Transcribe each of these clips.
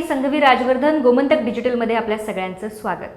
संघवी राजवर्धन. गोमंतक डिजिटलमध्ये आपल्या सगळ्यांचं स्वागत.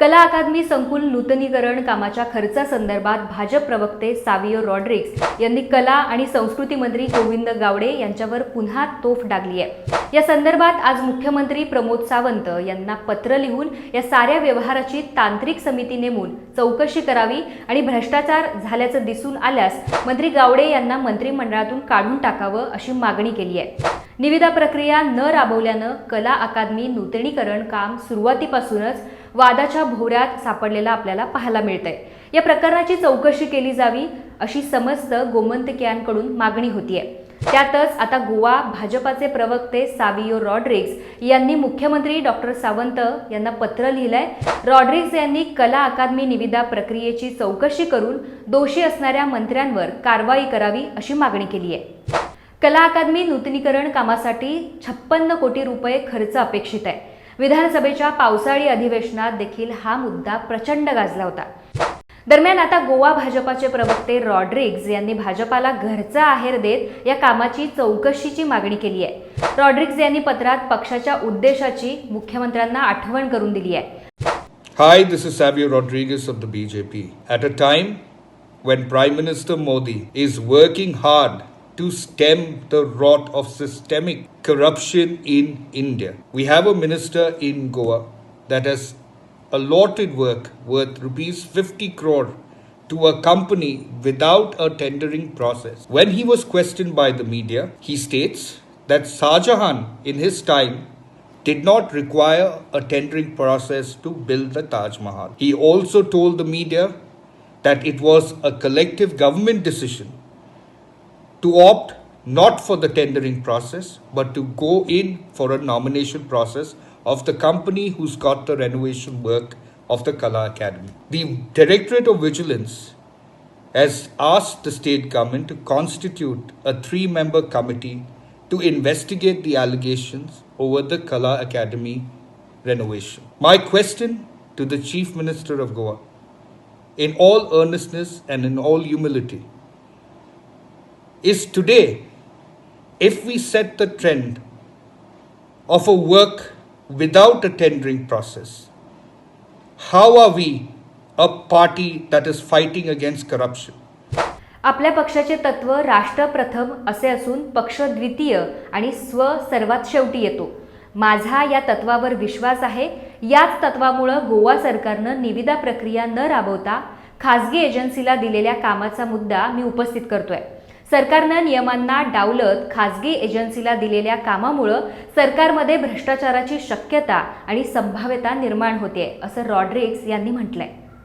कला अकादमी संकुल नूतनीकरण कामाच्या खर्चासंदर्भात भाजप प्रवक्ते साविओ रॉड्रिक्स यांनी कला आणि संस्कृती मंत्री गोविंद गावडे यांच्यावर पुन्हा तोफ डागली आहे. या संदर्भात आज मुख्यमंत्री प्रमोद सावंत यांना पत्र लिहून या साऱ्या व्यवहाराची तांत्रिक समिती नेमून चौकशी करावी आणि भ्रष्टाचार झाल्याचं दिसून आल्यास मंत्री गावडे यांना मंत्रिमंडळातून काढून टाकावं, अशी मागणी केली आहे. निविदा प्रक्रिया न राबवल्यानं कला अकादमी नूतनीकरण काम सुरुवातीपासूनच वादाच्या भोवऱ्यात सापडलेलं आपल्याला पाहायला मिळतंय. या प्रकरणाची चौकशी केली जावी, अशी समस्त गोमंतकीयांकडून मागणी होतीये. त्यातच आता गोवा भाजपाचे प्रवक्ते साविओ रॉड्रिक्स यांनी मुख्यमंत्री डॉक्टर सावंत यांना पत्र लिहिलंय. रॉड्रिक्स यांनी कला अकादमी निविदा प्रक्रियेची चौकशी करून दोषी असणाऱ्या मंत्र्यांवर कारवाई करावी, अशी मागणी केली आहे. कला अकादमी नूतनीकरण कामासाठी 56 कोटी रुपये खर्च अपेक्षित आहे. विधानसभेच्या पावसाळी अधिवेशनात देखील हा मुद्दा प्रचंड गाजला होता. दरम्यान, आता गोवा भाजपाचे प्रवक्ते रॉड्रिग्ज यांनी भाजपाला घरचा आहेर देत या कामाची चौकशीची मागणी केली आहे. रॉड्रिग्ज यांनी पत्रात पक्षाच्या उद्देशाची मुख्यमंत्र्यांना आठवण करून दिली आहे. Hi, this is Savio Rodriguez of the BJP. At a time when Prime Minister Modi is working hard to stem the rot of systemic corruption in India, we have a minister in Goa that has allotted work worth rupees 50 crore to a company without a tendering process. When he was questioned by the media, he states that Shah Jahan in his time did not require a tendering process to build the Taj Mahal. He also told the media that it was a collective government decision to opt not for the tendering process but to go in for a nomination process of the company who's got the renovation work of the Kala Academy. The Directorate of Vigilance has asked the state government to constitute a 3-member committee to investigate the allegations over the Kala Academy renovation. My question to the Chief Minister of Goa, in all earnestness and in all humility, is today, if we set the trend of a work without a tendering process, how are we a party that is fighting against corruption? आपल्या पक्षाचे तत्व राष्ट्र प्रथम असे असून पक्ष द्वितीय आणि स्व सर्वात शेवटी येतो. माझा या तत्वावर विश्वास आहे. याच तत्वामुळं गोवा सरकारनं निविदा प्रक्रिया न राबवता खाजगी एजन्सीला दिलेल्या कामाचा मुद्दा मी उपस्थित करतोय. सरकारनं नियमांना डावलत खाजगी एजन्सीला दिलेल्या कामामुळं सरकारमध्ये भ्रष्टाचाराची शक्यता आणि संभाव्यता निर्माण होते, असं रॉड्रिक्स यांनी म्हटलंय.